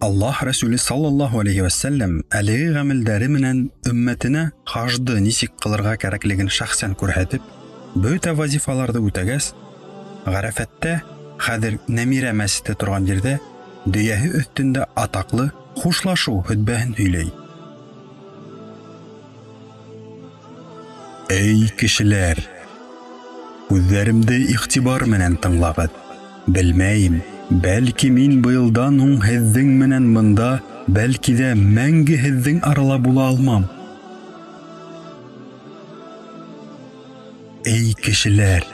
Аллаһ Рәсүле саллаллаһу алейхи вәсәлләм әлеге ғәмәлдәре менән өммәтенә хажды нисек ҡылырға кәрәклеген шәхсән күрһәтеп, бөтә вазифаларҙы үтәгәс, Ғәрәфәттә, хәҙер Нәмирә мәсете торған ерҙә, дөйәһе өҫтөндә атаҡлы хушлашыу хөтбәһен һөйләй. Эй, кешеләр! Һүҙҙәремде иғтибар менән тыңлағыҙ. Белмәйем, бәлки мин быйылдан һуң һеҙҙең менән бында, бәлки ҙә мәңге һеҙҙең арала була алмам. Эй, кешеләр!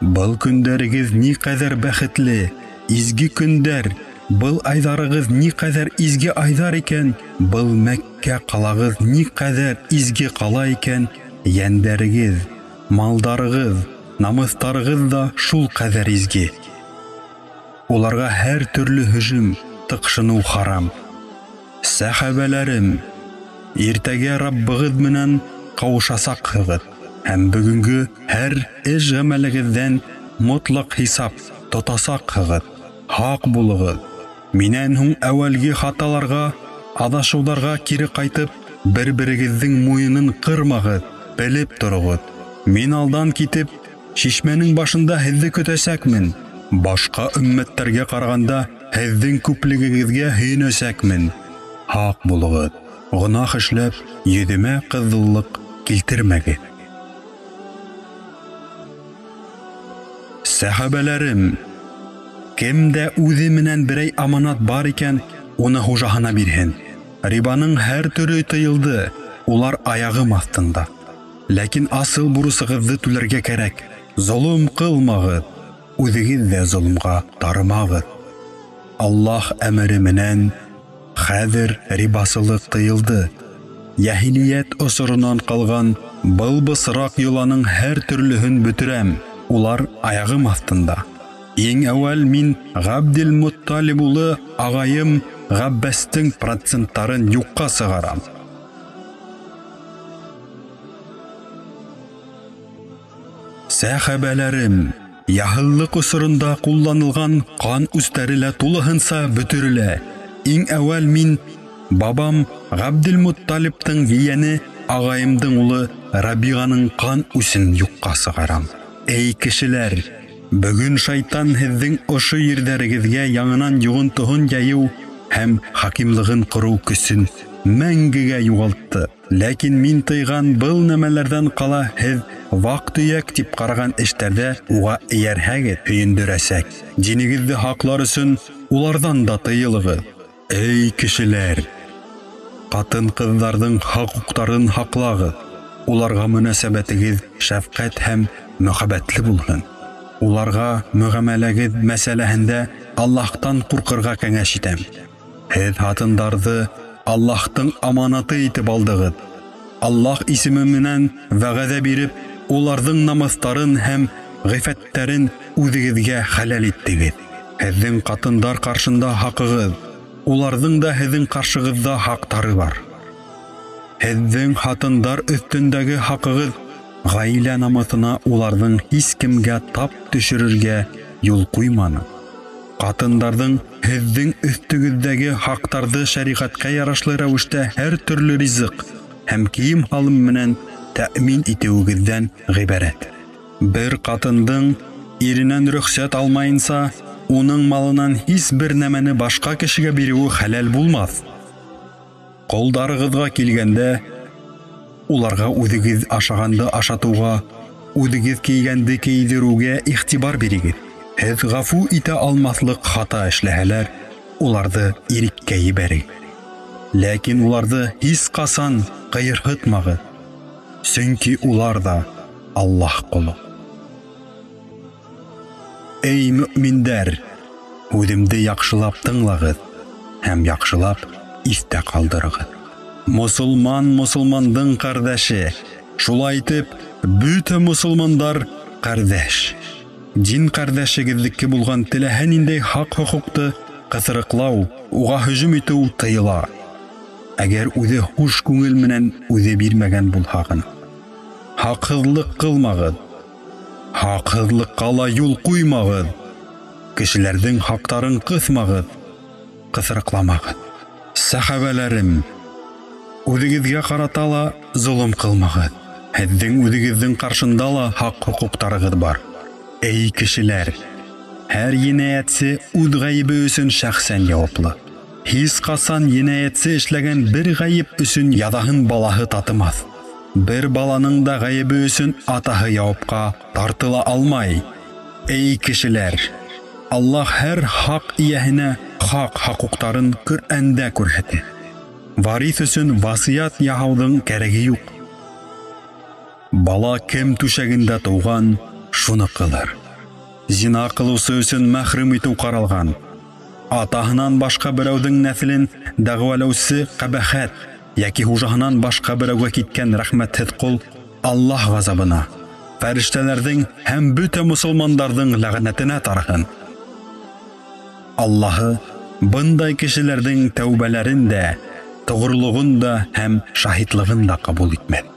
Был көндәрегеҙ ни ҡәҙәр бәхетле, изге көндәр, был айҙарығыҙ ни ҡәҙәр изге айҙар икән, был Мәккә ҡалағыҙ ни ҡәҙәр изге ҡала икән, йәндәрегеҙ, малдарығыҙ, намыҫтарығыҙ ҙа шул ҡәҙәр изге. Уларға һәр төрлө һөжүм, тыҡшыныу харам. Сәхәбәләрем, иртәгә Раббығыҙ менән ҡауышасаҡһығыҙ һәм бөгөнгө һәр эш ғәмәлегеҙҙән мотлаҡ хисап тотасаҡһығыҙ. Һаҡ булығыҙ. Минән һуң әүәлге хаталарға, аҙашыуҙарға кире ҡайтып, бер-берегеҙҙең муйынын ҡырмағыҙ, белеп тороғоҙ. Мин алдан китеп, шишмәнең башында һеҙҙе көтәсәкмен. Башҡа өммәттәргә ҡарағанда һеҙҙең күплегегеҙгә һөйөнәсәкмен. Һаҡ булығыҙ, гонаһ эшләп, йөҙөмә ҡыҙыллыҡ килтермәгеҙ. Сәхәбәләрем, кемдә үҙе менән берәй аманат бар икән, уны хужаһына бирһен. Рибаның һәр төрө тыйылды, улар аяғым аҫтында. Ләкин асыл бурысығыҙҙы түләргә кәрәк. Золом ҡылмағыҙ, үҙегеҙ ҙә золомға тарымағыҙ. Аллаһ әмере менән хәҙер рибасылыҡ тыйылды. Йәһилиәт осоронан ҡалған был бысраҡ йоланың һәр төрлөһөн бөтөрәм, улар аяғым аҫтында. Иң әүәл мин Ғәбделмутталиб улы ағайым Ғәббәстең проценттарын юҡҡа сығарам. Сәхәбәләрем, яһыллыҡ осоронда ҡулланылған ҡан үстәре лә тулыһынса бөтөрөлә. Иң әүәл мин бабам Ғәбделмутталибтың ейәне ағайымдың улы Рабиғаның ҡан үсен юҡҡа сығарам. Эй, кешеләр, бөгөн шайтан һеҙҙең ошо ерҙәрегеҙгә яңынан йоғонтоһон йәйеү һәм хакимлығын ҡороу көсөн мәңгегә юғалтты. Ләкин мин тыйған был нәмәләрҙән ҡала һеҙ ваҡ-төйәк тип ҡараған эштәрҙә уға эйәрһәгеҙ, һөйөндөрәсәк. Динегеҙҙе һаҡлар өсөн уларҙан да тыйылығыҙ. Эй, кешеләр, ҡатын-ҡыҙҙарҙың хоҡуҡтарын һаҡлағыҙ. Уларға мөнәсәбәтегеҙ шәфҡәт һәм мөхәббәтле булһын. Уларға мөғәмәләгеҙ мәсьәләһендә Аллаһтан ҡурҡырға кәңәш итәм. Һеҙ һатындарҙы Аллаһтың аманаты итеп алдығыҙ. Аллаһ исеме менән вәғәҙә биреп, уларҙың намыҫтарын һәм ғифәттәрен үҙегеҙгә хәләл иттегеҙ. Һеҙҙең ҡатындар ҡаршында хаҡығыҙ, уларҙың да һеҙҙең ҡаршығыҙҙа хаҡтары бар. Һеҙҙең һатындар өҫтөндәге хаҡығыҙ ғаилә намыҫына уларҙың һис кемгә тап төшөрөргә юл ҡуйманы. Ҡатындарҙың һеҙҙең өҫтөгөҙҙәге хаҡтарҙы шәриғәткә ярашлы рәүештә һәр төрлө ризыҡ һәм кейем-һалым менән тәьмин итеүегеҙҙән ғибәрәт. Бер ҡатындың иренән рөхсәт алмайынса, уның малынан һис бер нәмәне башҡа кешегә биреүе хәләл булмаҫ. Ҡолдарығыҙға килгәндә, уларға үҙегеҙ ашағанды ашатыуға, үҙегеҙ кейгәнде кейҙереүгә иғтибар бирегеҙ. Һеҙ ғәфү итә алмаҫлыҡ хата эшләһәләр, уларҙы иреккә ебәрегеҙ. Ләкин уларҙы һис ҡасан ҡыйырһытмағыҙ, сөнки улар ҙа Аллаһ ҡоло. Эй, мөминдәр, һүҙемде яҡшылап тыңлағыҙ һәм яҡшылап иҫтә ҡалдырығыҙ. Мосолман мосолмандың ҡәрҙәше, шулай итеп, бөтә мосолмандар ҡәрҙәш. Дин ҡәрҙәшегеҙҙеке булған теләһә ниндәй хаҡ-хоҡуҡты ҡыҫырыҡлау, уға һөжүм итеү тыйыла. Әгәр үҙе хуш күңел менән үҙе бирмәгән булһа ғына. Хаҡһыҙлыҡ ҡылмағыҙ, хаҡһыҙлыҡҡа ла юл ҡуймағыҙ, кешеләрҙең хаҡтарын ҡыҫмағыҙ. ҡыҫырыҡламағыҙ. Сәхәбәләрем, үҙегеҙгә ҡарата ла золом ҡылмағыҙ. Һеҙҙең үҙегеҙҙең ҡаршында ла хаҡ-хоҡуҡтарығыҙ бар. Эй кешеләр, һәр енәйәтсе үҙ ғәйебе өсөн шәхсән яуаплы. Һис ҡасан енәйәтсе эшләгән бер ғәйеп өсөн яҙаһын балаһы татымаҫ. Бер баланың да ғәйебе өсөн атаһы яуапҡа тартыла алмай. Эй кешеләр, Аллаһ һәр хаҡ эйәһенә хаҡ-хоҡуҡтарын Ҡөрьәндә күрһәтә. Вариҫ өсөн васыят яһауҙың кәрәге юҡ. Бала кем түшәгендә тыуған, шуны ҡылыр. Зина ҡылыусы өсөн мәхрүм итеү ҡаралған. Атаһынан башҡа берәүҙең нәҫелен дәғүәләүсе ҡәбәхәт йәки хужаһынан башҡа берәүгә киткән рәхмәтһеҙ ҡол Аллаһ ғазабына, фәрештәләрҙең һәм бөтә мосолмандарҙың ләғнәтенә тарыһын. Аллаһы бындай кешеләрҙең тәүбәләрен дә, тоғролоғон да һәм шаһитлығын да ҡабул итмәҫ.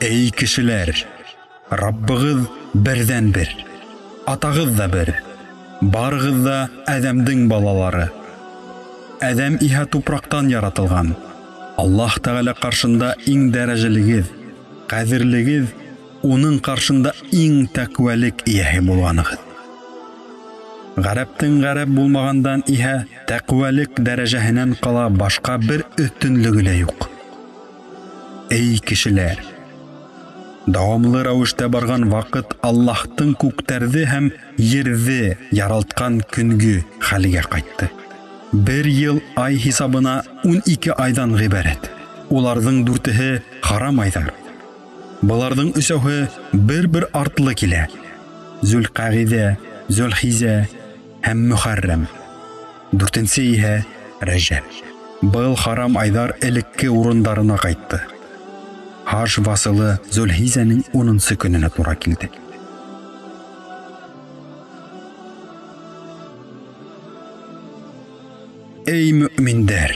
Эй кешеләр, Раббығыҙ берҙән-бер, атағыҙ ҙа бер, барығыҙ ҙа Әҙәмдең балалары. Әҙәм иһә тупраҡтан яратылған. Аллаһ Тәғәлә ҡаршында иң дәрәжәлегеҙ, ҡәҙерлегеҙ, уның ҡаршында иң тәҡүәлек эйәһе булғанығыҙ. Ғәрәптең ғәрәп булмағандан иһә тәҡүәлек дәрәжәһенән ҡала башҡа бер өҫтөнлөгө лә юҡ. Эй кешеләр, дауамлы рәүештә барған ваҡыт Аллаһтың күктәрҙе һәм ерҙе яралтҡан көнгө хәлгә ҡайтты. Бер йыл ай хисабына 12 айҙан ғибәрәт. Уларҙың дүртеһе харам айҙар. Быларҙың өсәүһе бер-бер артлы килә. Зөлҡәғиҙә, Зөлхизә һәм Мөхәррәм. Дүртенсе иһә Рәжәб. Был харам айҙар элекке урындарына ҡайтты. Хаж васылы Зөлхизәнең 10-нсы көнөнә тура килде. Эй мөминдәр,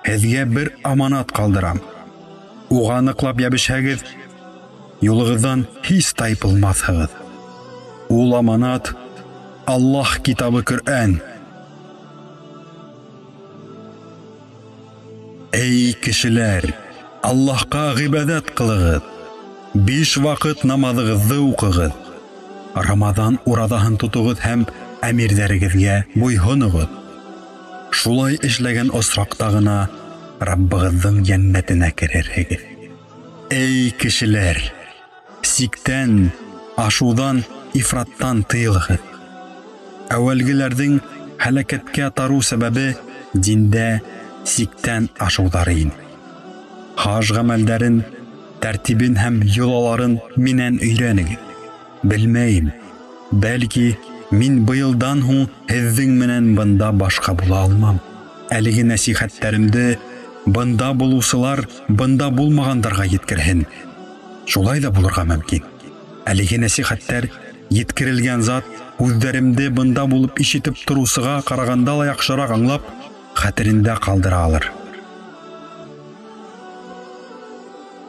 һеҙгә бер аманат ҡалдырам. Уға ныҡлап йәбешһәгеҙ, юлығыҙҙан һис тайпылмаҫһығыҙ. Ул аманат Аллаһ китабы Ҡөрьән. Эй кешеләр, Аллаһҡа ғибәҙәт ҡылығыҙ. 5 ваҡыт намаҙығыҙҙы уҡығыҙ. Рамаҙан ураҙаһын тотоғоҙ һәм әмирҙәрегеҙгә буйһоноғоҙ. Шулай эшләгән осраҡта ғына Раббығыҙҙың йәннәтенә керерһегеҙ. Эй кешеләр, сиктән, ашыуҙан, ифраттан тыйылығыҙ. Әүәлгеләрҙең һәләкәткә тарыу сәбәбе диндә сиктән ашыуҙары ине. Хаж ғәмәлдәрен, тәртибен һәм йолаларын минән өйрәнегеҙ. Белмәйем, бәлки мин быйылдан һуң һеҙҙең менән бында башҡа була алмам. Әлеге нәсихәттәремде бында булыусылар бында булмағандарға еткерһен. Шулай ҙа булырға мөмкин. Әлеге нәсихәттәр еткерелгән зат үҙҙәремде бында булып ишетеп тороусыға ҡарағанда ла яҡшыраҡ аңлап, хәтерендә ҡалдыра алыр.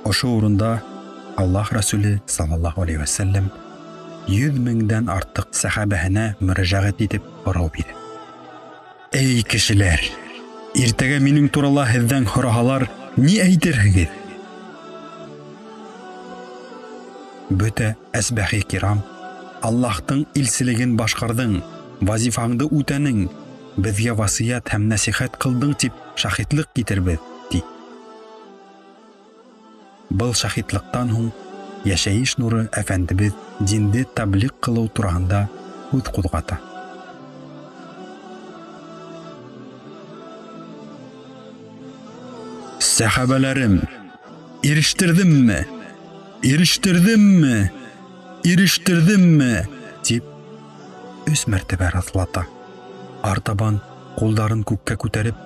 Ошо урында Аллаһ Расуле саллаллаһу алейхи вәсәлләм 100 меңдән артыҡ сәхәбәһенә мөрәжәғәт итеп һорау бирә. Эй кешеләр, иртәгә минең турала һеҙҙән һораһалар, ни әйтерһегеҙ? Бөтә әсбәхи кирам, Аллаһтың илселеген башҡарҙың, вазифаңды үтәнең, беҙгә васыят һәм нәсихәт ҡылдың тип шаһитлыҡ китербеҙ, ти. Был шаһитлыҡтан һуң йәшәйеш нуры әфәндебеҙ динде таблиғ ҡылыу тураһында һүҙ ҡуҙғата. Сәхәбәләрем, ирештерҙемме? Ирештерҙемме? Ирештерҙемме? Тип 3 мәртәбә раҫлата. Артабан ҡулдарын күккә күтәреп,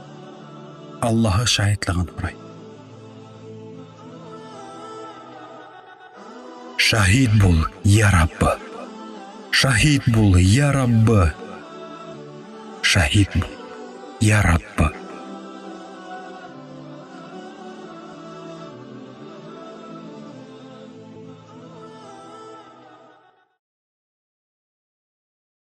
Аллаһы шаһитлығын һорай. Шаһит бул, я Раббы! Шаһит бул, я Раббы! Шаһит бул, я Раббы!